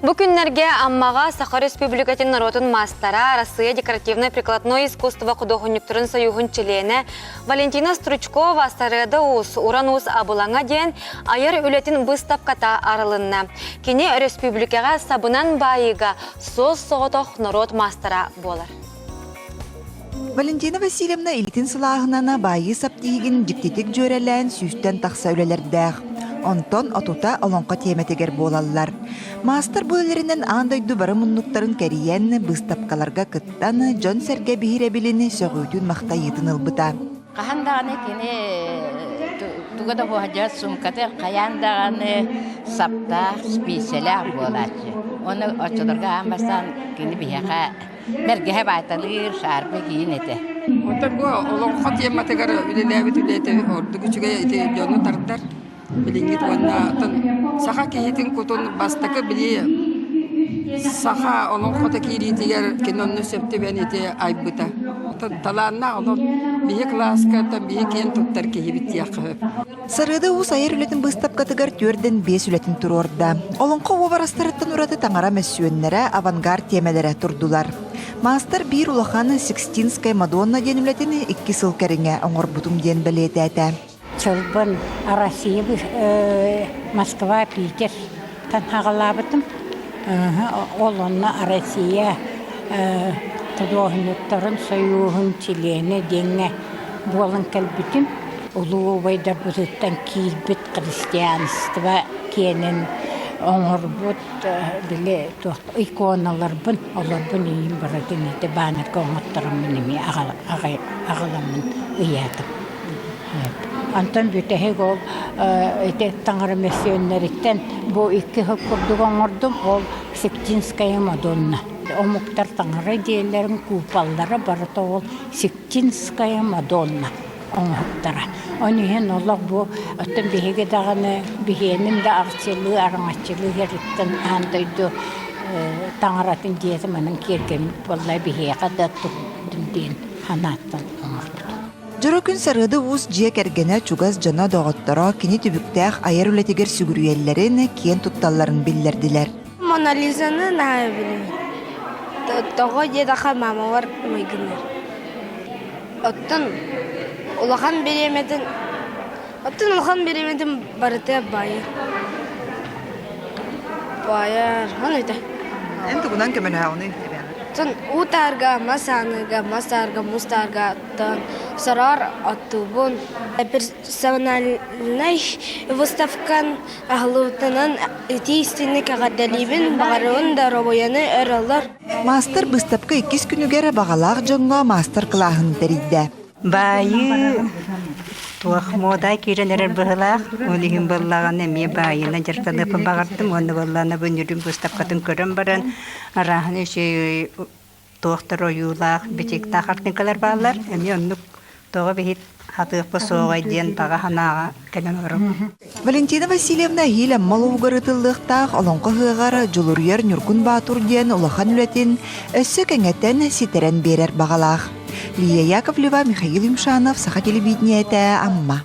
Бу күннэргэ Аммаҕа Саха Республикатын норуотун маастара, Арассыыйа декоративнай-прикладной искусство худуоһунньуктарын союһун чилиэнэ Валентина Стручкова Сарыада Уус, Уран Уус абылаҥа диэн айар үлэтин быыстапката арылынна. Кини өрөспүүбүлүкэҕэ сабынан баайыыга суос-соҕотох норуот маастара буолар. Валентина Васильевна илиитин сылааһынан баайыы сап тиһигин дьиктитик дьүөрэлээн сүүстэн тахса үлэлэрдээх. Онтон отута олоҥхо тиэмэтигэр буолаллар. Маастар бу үлэлэринэн аан дойду бары муннуктарын кэрийэн, быыстапкаларга кыттан, дьон-сэргэ биһирэбилин, сөҕүүтүн-махтайыытын ылбыта. Хаһан даҕаны кини туга да буоһадьа суумката хайаан даҕаны саптаах, спиисэлээх буолааччы. Оны оччолорго аан бастаан кини биһиэхэ Бэргэһэ баайталыыр, шаарпа киин этэ. Оттон бу олоҥхо тематыгар үлэлээбит үлэтэ ордук үчүгэй ити дьону тардар. Билиҥҥит уонна оттон саха киһитин кутун бастакы били саха олоҥхото киириитигэр кини онно сөп түбэн ити айбыта. Оттон талааннаах олох биһи кылааска оттон биһи киэн туттар киһибит диэххэ сөп. Сарыада Уус айар үлэтин быыстапкатыгар түөрдэн биэс үлэтин туруорда. Олоҥхо уобарастарыттан ураты таҥара мөссүөннэрэ, авангард тиэмэлэрэ турдулар. Маастар биир улахан Сикстинская Мадонна диэн үлэтин икки сыл кэриҥэ оҥорбутум диэн бэлиэтээтэ. Чолбон Россия Москва, Питер хаҕалаабытым. Ол онно Россия худуоһунньуктарын сойууһун чилиэнэ диэҥҥэ буолан кэлбитим. Улуу убайдарбытыттан киирбит христианство киэнин оҥорбут били туох иконаларбын олорбун иин барытын ити баннерга оҥоттороммун эмиэ аҕаламмын ыйаатым. Онтон бүтэһик ол ити таҥара мөссүөннэриттэн бу икки сыл курдук оҥордум ол Сектинская Мадонна. Омуктар таҥара дьиэлэрин куупаллара барыта ол Сектинская Мадонна оҥоһуктара. Ол иһин олох бу оттон биһиги даҕаны биһиэним да арчылыы, араҥаччылыы иһэриттэн аан дойду таҥаратын дьиэтэ манан киэргэммит буолла биһиэхэ да туттун диэн санааттан оҥорбут. Дьоро күн Сарыада Уус дьиэ кэргэнэ, чугас дьоно, доҕотторо кини түбүктээх айар үлэтигэр сүгүрүйэллэрин, киэн тутталларын биллэрдилэр. Мона Лизаны наһаа билэбин. Тоҕо диэтэххэ маамалар майгыннар. Оттон улахан бириэмэтин оттон улахан бириэмэтин барыта баайар. Баайар, аны этэ. Эн тугунан көмөлөһөҕүнүй эбээҕэр? Оттон уу таарга, мас ааныга, мас таарга, муус таарга, оттон сороҕор оттуубун. Персональнай выставкан аһылыбытынан итии истиҥник эҕэрдэлиибин, баҕарабын доруобуйаны өр олор. Маастар быыстапка иккис күнүгэр баҕалаах дьоҥҥо маастар-кылааһын тэрийдэ. Баайыы туох муода киирэн эрэр быһыылаах. Ол иһин буоллаҕына эмиэ баайынан дьарыктаныахпын баҕардым уонна буоллаҕына бу нүрүн быыстапкатын көрөн баран арааһын үчүгэй туохтар ойуулаах, бичиктээх картинкалар бааллар. Эмиэ оннук тоҕо биһит хатыахпыт суоҕай диэн баҕа санааҕа кэлэн олоробун. Валентина Васильевна эһиил Амма улууһугар ыытыллыахтаах Олоҥхо ыһыаҕар Дьулуруйар Ньургун Баатур диэн улахан үлэтин өссө кэҥэтэн, ситэрэн биэрэр баҕалаах. Лия Яковлева, Михаил Юмшанов, Саха телевидениетэ, Амма.